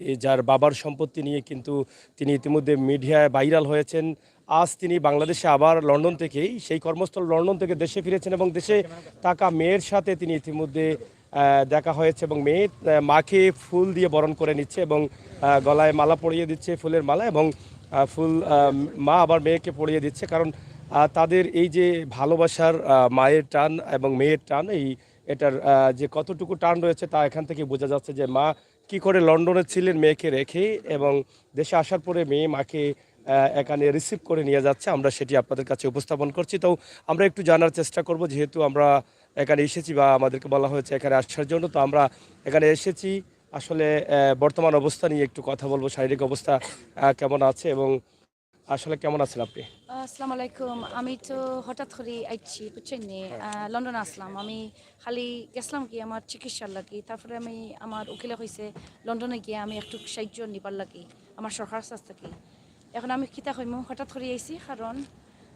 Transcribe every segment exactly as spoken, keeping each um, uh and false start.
এ, যার বাবার সম্পত্তি নিয়ে কিন্তু তিনি ইতিমধ্যে মিডিয়ায় ভাইরাল হয়েছেন। আজ তিনি বাংলাদেশে আবার লন্ডন থেকেই, সেই কর্মস্থল লন্ডন থেকে দেশে ফিরেছেন এবং দেশে থাকা মেয়ের সাথে তিনি ইতিমধ্যে, আহ, দেখা হয়েছে এবং মেয়ে, আহ, মাকে ফুল দিয়ে বরণ করে নিচ্ছে এবং, আহ, গলায় মালা পরিয়ে দিচ্ছে, ফুলের মালা, এবং, আহ, ফুল, আহ, মা আবার মেয়েকে পরিয়ে দিচ্ছে। কারণ, আহ, তাদের এই যে ভালোবাসার, আহ, মায়ের টান এবং মেয়ের টান, এই এটার, আহ, যে কতটুকু টান রয়েছে তা এখান থেকে বোঝা যাচ্ছে যে মা কি করে লন্ডনে ছিলেন মেয়েকে রেখে এবং দেশে আসার পরে মেয়ে মাকে, আহ, এখানে রিসিভ করে নিয়ে যাচ্ছে। আমরা সেটি আপনাদের কাছে উপস্থাপন করছি। তো আমরা একটু জানার চেষ্টা করব, যেহেতু আমরা এখানে এসেছি বা আমাদেরকে বলা হয়েছে এখানে আসার জন্য, তো আমরা এখানে এসেছি। আসলে, আহ, বর্তমান অবস্থা নিয়ে একটু কথা বলবো, শারীরিক অবস্থা, আহ, কেমন আছে এবং আসলে কেমন আছেন আপনি? আসসালামু আলাইকুম। আমি তো হঠাৎ করে আইছি, বুঝছেন নি? আহ, লন্ডনে আসলাম। আমি খালি গেছিলাম কি আমার চিকিৎসার লাগি, তারপরে আমি, আমার উকিলে কইছে লন্ডনে গিয়া আমি একটু সাহায্য নিবার লাগি আমার সরকার কাছ থাকি। এখন আমি কিতা কইমু, হঠাৎ করে আইছি, কারণ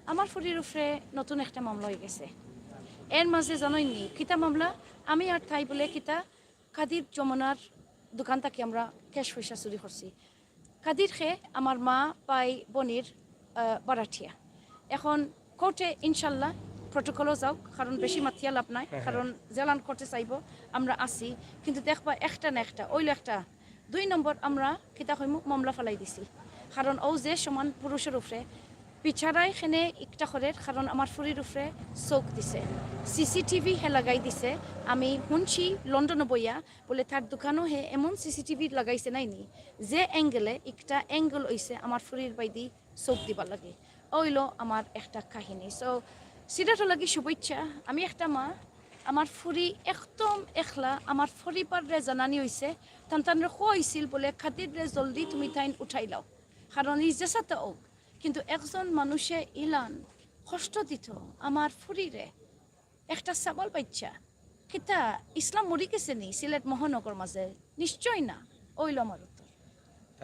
আমার ফুরির উপরে নতুন একটা মামলা হয়ে গেছে। এর মাঝে জানোই নি কিতা মামলা? আমি আর তাই বলে কিতা কাদির যমুনার দোকান থাকি আমরা ক্যাশ পয়সা চুরি করছি। কাদির খে আমার মা পাই বনির, আহ, বারাটিয়া। এখন কোর্টে ইনশাল্লাহ প্রোটোকলও যাও, কারণ বেশি মাতিয়া লাভ নাই, কারণ জেলান কোর্টে চাইব আমরা আছি, কিন্তু দেখবা একটা না একটা, ওইলো একটা। দুই নম্বর আমরা কিতা কইমু, মামলা ফালাই দিছি, কারণ ও যে সমান পুরুষের উপরে বিচারাই খেনে একটা করের, কারণ আমার ফুরির উপরে চোখ দিছে, সিসিটিভি হে লাগাই দিছে। আমি শুনছি লন্ডনে বইয়া বলে তার দোকানও হে এমন সিসিটিভি লাগাইছে নাইনি, যে অ্যাঙ্গেলে একটা অ্যাঙ্গেল হইছে আমার ফুরির বাইদি চোখ দিবার লাগে। ওইলো আমার একটা কাহিনী। সো সিলেটর লাগি শুভেচ্ছা। আমি একটা মা, আমার ফুরি একদম একলা, আমার পরিবাররে জানানি হইছে, তান তানরে কইছিল বলে কাদিররে জলদি তুমি তাইন উঠাই লাও, কারণ ই যেসাতে হোক, কিন্তু একজন মানুষে ইলান কষ্ট দিত আমার ফুরিরে, একটা সাবাল বাচ্চা। কিতা ইসলাম মরি গেছে নি সিলেট মহানগর মাঝে? নিশ্চয় না। ওইলো আমার উত্তর।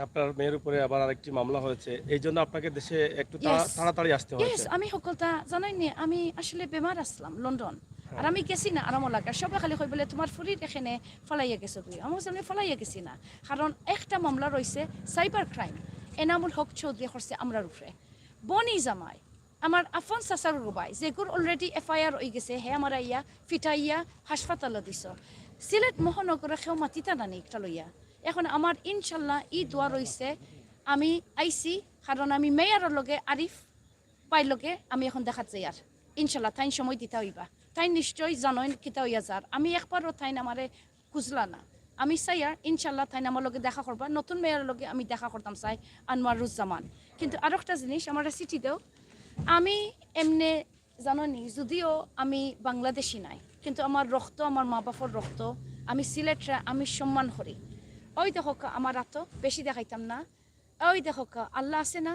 আপনার মেয়ের উপরে আবার আরেকটি মামলা হয়েছে, এই জন্য আপনাকে দেশে একটু তাড়া- Yes. তাড়াতাড়ি আসতে ইয়েস, হয়েছে। আমি সকলতা জানাই নি, আমি আসলে বেমার আসলাম লন্ডন। আর আমি গেছি না আরামও লাগা, সবে খালি কই বলে তোমার ফুরির এখানে ফালাইয়া গেছো তুই। আমি বলছি, আমি ফালাইয়া গেছি না, কারণ একটা মামলা রইছে সাইবার ক্রাইম, এনামুল হক চৌধুরী করছে আমরার উপরে। বনি জামাই, আমার আফন চাচার গুবাই, যেগুর অলরেডি এফআইআর হয়ে গেছে, হে আমার আইয়া ফিটাইয়া হাসপাতালে দিছ। সিলেট মহানগরে কেউ মাতিতা নানি একটা লইয়া। এখন আমার ইনশাল্লাহ ই দোয়া রইছে, আমি আইছি, কারণ আমি মেয়রর লগে আরিফ পাইর লগে আমি এখন দেখাত যাই। আর ইনশাল্লাহ তাইন সময় দিতা হইবা, তাইন নিশ্চয় জানইন কিতা হইয়া যার। আমি একবারও তাইন আমারে খুঁজলা না। আমি চাই আর ইনশাল্লাহ তাইন আমার লগে দেখা করবা, নতুন মেয়রর লগে আমি দেখা করতাম চাই, আনোয়ারুজ্জামান। কিন্তু আরো একটা জিনিস, আমার সিটি দেও, আমি এমনে জানো নি, যদিও আমি বাংলাদেশি নাই, কিন্তু আমার রক্ত, আমার মা বাপর রক্ত, আমি সিলেটরা আমি সম্মান করি। ওই দেখো কা, আমার আতো বেশি দেখাইতাম না, ওই দেখো কা, আল্লাহ আছে না।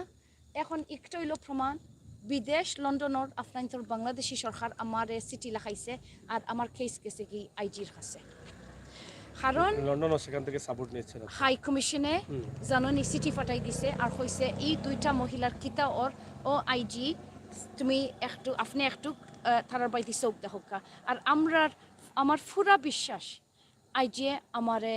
এখন একটা হইলো প্রমাণ, বিদেশ লন্ডনর আপনার বাংলাদেশি সরকার আমারে চিঠি লেখাইছে, আর আমার কেস গেছে কি আইজির কাছে, কারণ লন্ডনও সেখান থেকে সাপোর্ট নিচ্ছেন আপনি। হাই কমিশনে জানো নি চিঠি পাঠাই দিছে, আর কইছে এই দুইটা মহিলার কিতা ওর, ও আইজি, তুমি একটু, আপনি একটু, আহ, তারার বাড়িতে চোখ দেখোকা। আর আমরার, আমার পুরা বিশ্বাস আইজিয়ে আমারে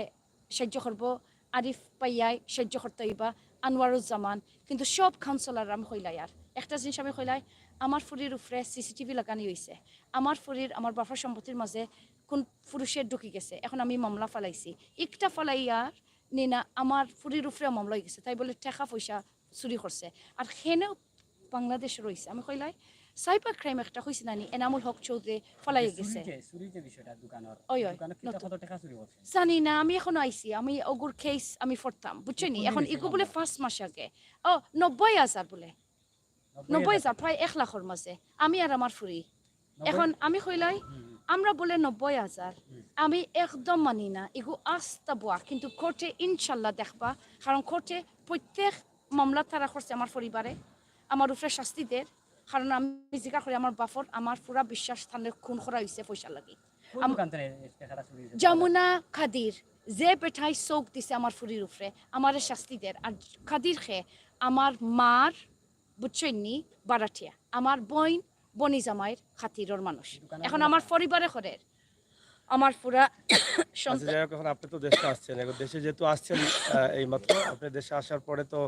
সাহায্য করবো, আরিফ পাইয়াই সাহায্য করতে হইবা, আনোয়ারুজ্জামান, কিন্তু সব কাউন্সিলর আমি কইলাই। আর একটা জিনিস আমি কইলাই, আমার ফুরির উপরে সিসিটিভি লাগানি হইছে, আমার ফুরির, আমার বাপর সম্পত্তির মাঝে কোন পুরুষে ঢুকি গেছে, এখন আমি মামলা ফালাইছি, একটা ফালাইয়ার নি না, আমার ফুরির উপরে মামলা হয়ে গেছে, তাই বলে টাকা পয়সা চুরি করছে। আর হেনেও বাংলাদেশ রইছে, আমি কইলাই সাইবার ক্রাইম একটা হইছে না নি, এনামুল হক চৌধুরী ফালাই গেছে। চুরির যে, চুরির যে বিষয়টা দোকানের, ওই, ওই, দোকানে কিতা নতুন। কত টাকা চুরি করছে? জানি না, আমি এখনো আইছি, আমি ওগুর কেস আমি পড়তাম, বুঝছো নি? কোন এখন দিন ইগু বলে হইছে পাঁচ মাস আগে। ও, নব্বই হাজার বলে। নব্বই হাজার, প্রায় এক লাখর মাঝে। আমি আর আমার ফুরি। এখন আমি কইলাই, আমরা বলে নব্বই হাজার, আমি একদম মানি না, ইগু আস্তা বুয়া, কিন্তু কোর্টে ইনশাল্লাহ দেখবা, কারণ কোর্টে প্রত্যেক মামলা তারা করছে আমার পরিবারে, আমার উপরে শাস্তি দের, কারণ আমি জিজ্ঞাসা করি আমার বাপর, আমার পুরা বিশ্বাস থানলে খুন করা হইছে পয়সা লাগি। কোন আম- দোকান থেকে টাকাটা চুরি হয়েছে? যমুনা কাদির, যে বেটাই চোখ দিছে আমার ফুরির উপরে, আমারে শাস্তি দের। আর কাদির খে আমার মার, বুঝছইন নি, বারাটিয়া, আমার বইন, বনি জামাইর খাতিরর মানুষ। এখন আমার পরিবারে করের। আমার পুরা আচ্ছা, যাই হোক, এখন আপনি তো দেশে আসছেন, এখন দেশে যেহেতু আসছেন, আহ, এইমাত্র, আপনি দেশে আসার পরে তো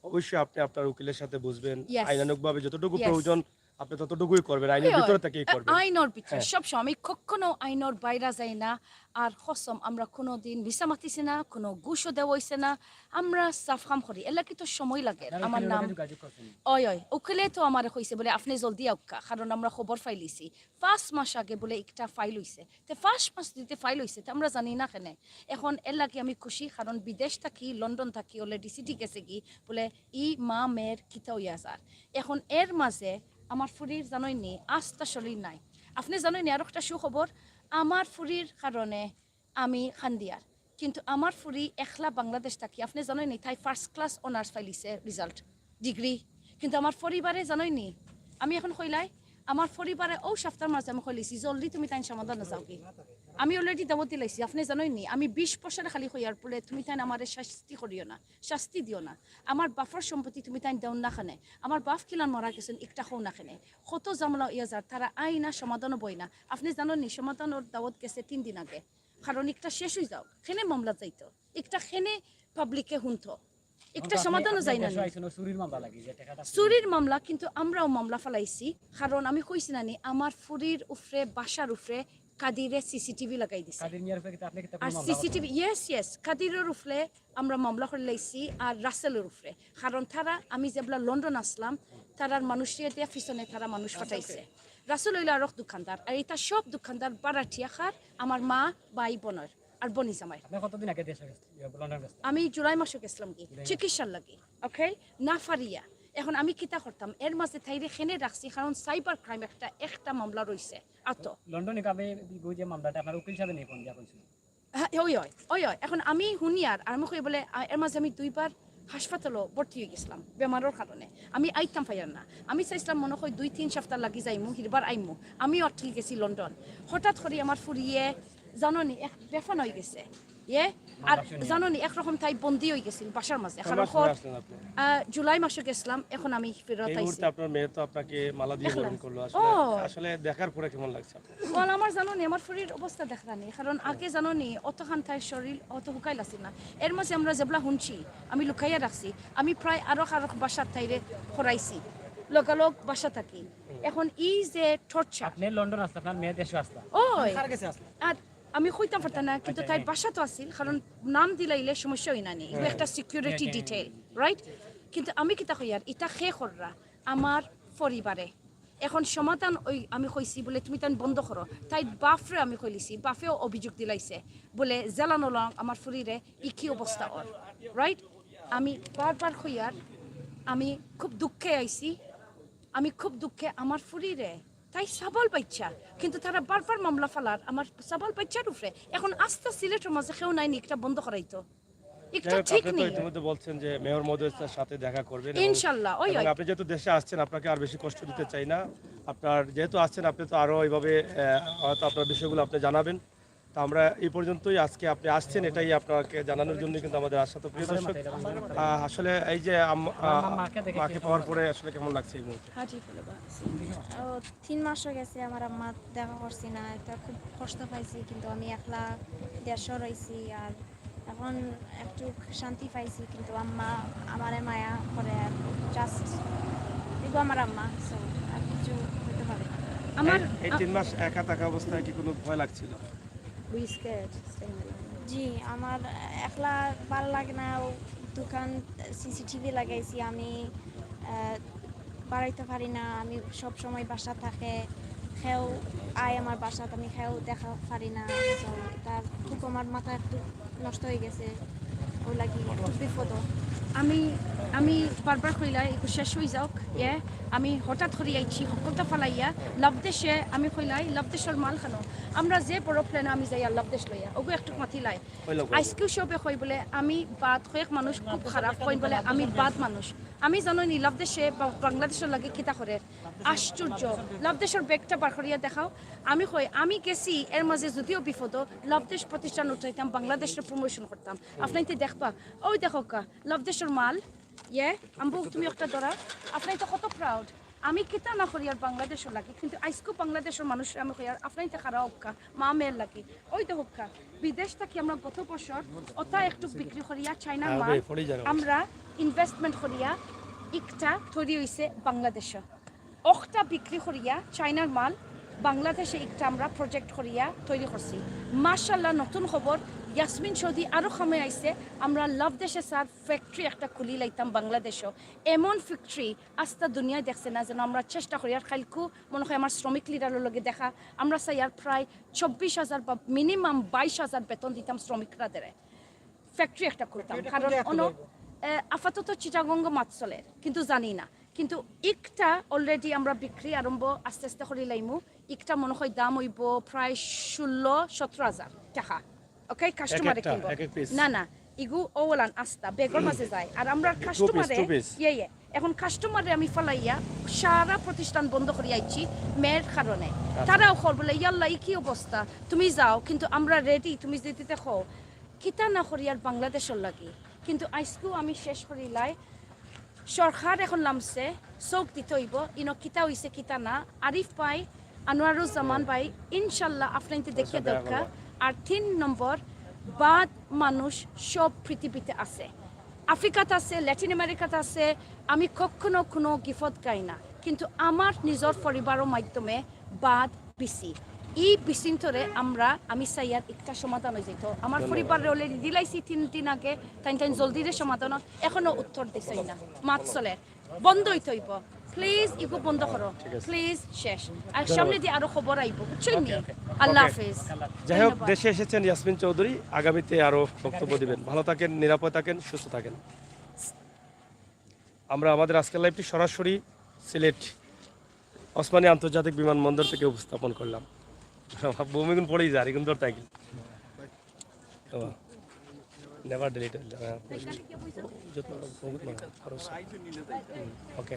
অবশ্যই আপনি আপনার উকিলের সাথে বুঝবেন, Yes. আইনানুগভাবে যতটুকু Yes. প্রয়োজন আপনি ততটুকুই করবেন, আইনের ওই, ভিতরে থেকেই আ- করবেন। আইনর ভিতরে হ্যাঁ। সব সময় আমি কখনো আইনর বাইরে যাই না। আর কসম, আমরা কোনো দিন মিছা মাতিছি না, কোনো ঘুষও দেওয়া হইছে না। আমরা সাফ কাম করি, এর লাগি তো সময় লাগে। আমার নাম ওই ওই উকিলে তো আমারে কইছে বলে, "আপনি জলদি আউক্কা, কারণ আমরা খবর ফাইলিছি।" পাঁচ মাস আগে বলে একটা ফাইল হইছে, তে পাঁচ মাস দিতে ফাইল হইছে, তে আমরা জানি না কেনে। এখন এর লাগি আমি খুশি, কারণ বিদেশ থাকি, লন্ডন থাকি, অলরেডি চিঠি গেছে কি বলে, ই মা মেয়ের কিতা হইয়া যার। এখন এর মাঝে আমার ফুরির জানইনি আস্তা শরীর নাই। আপনি জানইনি আর একটা সুখবর, আমার ফুরির কারণে আমি খান্দিয়ার, কিন্তু আমার ফুরি একলা বাংলাদেশ থাকি। আপনি জানইনি তাই ফার্স্ট ক্লাস অনার্স ফাইলিছে রেজাল্ট, ডিগ্রি। কিন্তু আমার পরিবারে জানইনি, আমি এখন কইলাই, আমার পরিবারে ও সপ্তাহের মাঝে আমি কইলিছি, "জলদি তুমি তাই সমাধান যাওগি।" আমি অলরেডি দাওয়াত দিলাইছি, আপনি জানইনি, আমি বিশ বছরে খালি কইয়ার বলে, "তুমি তাই আমারে শাস্তি করিও না, শাস্তি দিও না, আমার বাপর সম্পত্তি তুমি তাই দেও না কেনে, আমার বাপ কিলান মারা গেছেন, একটা কও না কেনে।" কত ঝামেলা ইয়া যার, তারা আই না, সমাধানও বই না। আপনি জানইনি, সমাধানর দাওয়াত গেছে তিন দিন আগে, কারণ একটা শেষ হয়ে যাও, কেনে মামলা যাইতো, একটা কেনে পাবলিকে হুনতো, একটা সমাধানও যায় না। চুরির মামলা লাগি যে টাকাটা চুরির মামলা, কিন্তু আমরাও মামলা ফালাইছি, কারণ আমি কইছি না নি, আমার ফুরির উপরে, বাসার উপরে কাদিরে সিসিটিভি লাগাই দিছে। কাদির মিয়ার উপরে কিন্তু আপনি কিতা আর সিসিটিভি, ইয়েস ইয়েস, কাদিরর উপরে আমরা মামলা করে লাইছি, আর রাসেলর উপরে, কারণ তারা, আমি যেবলা লন্ডন আসলাম, তারার মানুষরে দিয়া পিছনে তারা মানুষ পাঠাইছে। রাসেল হইলো আরক দোকানদার, আর এটা সব দোকানদার বারাটিয়াখার আমার মা, ভাই, বোনের আর বনি জামাই। আপনি কতদিন আগে দেশে গেছেন, ইয়ে, লন্ডন গেছেন? আমি জুলাই মাসে গেছিলাম কি চিকিৎসার লাগি, ওকে, না ফারিয়া। এখন আমি কিতা করতাম, এর মাঝে তাইরে কেনে রাখছি, কারণ সাইবার ক্রাইম একটা একটা মামলা রইছে। আতো লন্ডনে কবে ওই যে মামলাটা আপনার উকিল সাহেব নেই ফোন দিয়া কইছিল? হ্যাঁ, ওই হয়, ওই হয়। এখন আমি হুনিয়ার, আর আমি কই বলে, আ, এর মাঝে আমি দুইবার হাসপাতালও ভর্তি হয়ে গেছিলাম বেমারর কারণে। আমি আইতাম পাইয়ার না। আমি চাইছিলাম মনে হয় দুই তিন সপ্তাহ লাগি যাইমু, হিরবার আইমু। আমিও আটকি গেছি লন্ডন। হঠাৎ করে আমার ফুরিয়ে জানইনি এক বেফানা হয়ে গেছে। ইয়ে, আর জানইনি একরকম তাই বন্দি হয়ে গেছিল বাসার মাঝে। কারণ কয় মাস ধরে আসলেন আপনি? জুলাই মাসে গেছিলাম, এখন আমি ফেরত এই আইছি। মুহূর্তে আপনার মেয়ে তো আপনাকে মালা দিয়ে বরণ করলো। আসলে, ও। আসলে দেখার পরে কেমন লাগছে আপনার? বল, আমার জানইনি, আমার ফুরির অবস্থা দেখরানি, কারণ আগে জানইনি অতখান তাই শরীর অত হুকাইল আছিল না। এর মাঝে আমরা যেবলা হুনছি, আমি লুকাইয়া রাখছি, আমি প্রায় আরো আরো বাসার তাইরে করাইছি, লগালগ বাসা থাকি। এখন এই যে টর্চার, আপনি লন্ডন আসলে আপনার মেয়ে দেশে আসলা? ওই আর আমি কইতাম পারতাম না, কিন্তু তাই বাসা তো আছিল, কারণ নাম দিলাইলে সমস্যা হই না নি, এগুলো একটা সিকিউরিটি ডিটেইল, রাইট? কিন্তু আমি কিতা কইয়ার, এটা খে কররা আমার পরিবারে। এখন সমাধান ওই আমি কইছি বলে, "তুমি তান বন্ধ করো।" তাই বাফরে আমি কইলিছি, বাফেও অভিযোগ দিলাইছে বলে, "জেলা নলং আমার ফুরিরে, ই কি অবস্থা ওর?" রাইট? আমি বারবার কইয়ার, আমি খুব দুঃখে আইছি, আমি খুব দুঃখে আমার ফুরিরে, তাই সাবাল বাচ্চা, কিন্তু তারা বারবার মামলা ফালার আমার সাবাল বাচ্চার উপরে। এখন আস্তা সিলেটর মাঝে কেউ নাই নি একটা বন্ধ করাইতো, একটা যাই হোক, ঠিক আপনি তো নেই। ইতিমধ্যে বলছেন যে মেয়র মহোদয়ের সাথে দেখা করবেন এবং, ইনশাল্লাহ, ওই, এবং ওই। আপনি যেহেতু দেশে আসছেন, আপনাকে আর বেশি কষ্ট দিতে চাই না। আপনার যেহেতু আসছেন, আপনি তো আরো এইভাবে, আহ, হয়তো আপনার বিষয়গুলো আপনি জানাবেন। তো আমরা এই পর্যন্তই, আজকে আপনি আসছেন এটাই আপনাকে জানানোর জন্য কিন্তু আমাদের আশা। তো প্রিয় দর্শক, আহ, আসলে এই যে আম-, আহ, মাকে দেখে মাকে পাওয়ার পরে আসলে কেমন লাগছে এই মুহূর্তে? हाँ जी, बोलो बाबा। ও, তিন মাস হয়ে গেছে আমার আম্মা দেখা করছি না, এটা খুব কষ্ট পাইছি, কিন্তু আমি একলা দেশও রইছি, আর এখন একটু শান্তি পাইছি, কিন্তু আম্মা আমারে মায়া করে, আর জাস্ট এগো আমার আম্মা, সো আর কিছু হইতে পারে না। আমার এই তিন মাস একা থাকা অবস্থায় কি কোনো ভয় লাগছিল? We scared staying alone. জি, আমার একলা ভালো লাগে না। ও দোকান সিসিটিভি লাগাইছি আমি, আহ, বাড়াইতে পারি না। আমি সব সময় বাসা থাকে, কেউ আয় আমার বাসাত, আমি কেউ দেখা পারি না। So, এটা খুব আমার মাথা একটু নষ্ট হয়ে গেছে, ও লাগি একটু বিপদ। আমি আমি বারবার কইলাই একটু শেষ হয়ে যাওক, ইয়ে, আমি হঠাৎ করে আইছি হকলতা ফালাইয়া লাভ দেশে। আমি কইলাই লাভ দেশর মাল খানো, আমরা যে বড় প্লেনে আমি যাই আর লাভ দেশ লইয়া ওগো একটু মাতিলাই। আজকেও সবে কই বলে আমি বাদ, কয়েক মানুষ খুব খারাপ কই বলে আমি বাদ মানুষ। আমি জানো নি লাভ দেশে বা বাংলাদেশর লাগে কিতা করে, আশ্চর্য। লাভ দেশর ব্যাগটা বার করিয়া দেখাও। আমি কই আমি গেছি এর মাঝে যদিও বিপদ, লাভ দেশ প্রতিষ্ঠান উঠাইতাম, বাংলাদেশর প্রমোশন করতাম। আপনাইতে দেখবা, ওই দেখো কা লাভ দেশর মাল। ইয়ে, আম্বু তুমি একটা ধরা, আপনাইতে কত প্রাউড। আমি কিতা না করিয়ার বাংলাদেশর লাগি, কিন্তু আইজকু বাংলাদেশর মানুষরে আমি কইয়ার, আপনাইনতে খাড়া অউক্কা, মা মেয়ের লাগি। ওই তো অউক্কা, বিদেশ থাকি আমরা গত বছর অতা একটুক বিক্রি করিয়া চাইনার মাল আমরা ইনভেস্টমেন্ট করিয়া একটা তৈরি অইছে বাংলাদেশো। অখটা বিক্রি করিয়া চাইনার মাল বাংলাদেশে একটা আমরা প্রজেক্ট করিয়া তৈরি করছি। মাশাআল্লাহ, নতুন খবর, ইয়াসমিন চৌধুরী আরো কামে আইছে। আমরা লাভ দেশে স্যার ফ্যাক্টরি একটা খুলি লাইতাম বাংলাদেশো, এমন ফ্যাক্টরি আস্তা দুনিয়ায় দেখছে না। যেন আমরা চেষ্টা করি, আর কাইলকু মনে হয় আমার শ্রমিক লিডারর লগে দেখা, আমরা চাইয়ার প্রায় চব্বিশ হাজার বা মিনিমাম বাইশ হাজার বেতন দিতাম শ্রমিকরাদেরে, ফ্যাক্টরি একটা খুলতাম। কারণ অনো আপাতত চিটাগং মাত চলের, কিন্তু জানি না। কিন্তু একটা অলরেডি আমরা বিক্রি আরম্ভ আস্তে আস্তে করি লাইমু। একটা মনে হয় দাম অইবো প্রায় ষোলো সতেরো হাজার টাকা। ওকে, কাস্টমারে কিনবো। না না, ইগু ওলান আস্তা ব্যাগর মাঝে যায়। আর আমরা কাস্টমারে ইয়ে ইয়ে এখন কাস্টমারে আমি ফালাইয়া সারা প্রতিষ্ঠান বন্ধ করি আইছি মেয়ের কারণে। তারাও কর বলে, ইয়াল্লা, ই কি অবস্থা? তুমি যাও, কিন্তু আমরা রেডি, তুমি যদি দেখো। কিতা না করিয়ার বাংলাদেশর লাগি, কিন্তু আইজকু আমি শেষ করিলাই। সরকার এখন লামছে, চোখ দিতে অইবো, ইনো কিতা অইছে কিতা না। আরিফ ভাই, আনোয়ারুজ্জামান ভাই, ইনশাল্লাহ আপনাইনতে দেখিয়া দরকার। আর তিন নম্বর, বাদ মানুষ সব পৃথিবীতে আছে, আফ্রিকাত আছে, ল্যাটিন আমেরিকাত আছে। আমি কখনো কোনো গিফট গাই না, কিন্তু আমার নিজর পরিবারর মাধ্যমে বাদ বিছি। ই বিচিন্তরে আমরা, আমি চাইয়ার একটা সমাধান অই যাইতো। আমার পরিবাররে অলরেডি দিলাইছি তিন দিন আগে, তাইন তাইন জলদিরে সমাধান অ-, এখনো উত্তর দিছইন না। মাত চলের, বন্ধ অইতে অইবো। প্লিজ ইগু বন্ধ করো, প্লিজ। শেষ। আর সামনেদি আরো খবর আইবো, বুঝছইন নি? আল্লাহ হাফেজ। যাই হোক, ধন্যবাদ। দেশে এসেছেন ইয়াসমিন চৌধুরী, আগামীতে আরো বক্তব্য দিবেন। ভালো থাকেন, নিরাপদ থাকেন, সুস্থ থাকেন। আমরা আমাদের আজকের লাইভটি সরাসরি সিলেট ওসমানী আন্তর্জাতিক বিমানবন্দর থেকে উপস্থাপন করলাম। বমিগুন পড়েই যার, এগুন ধরতে গেলে। Never delete. ওকে।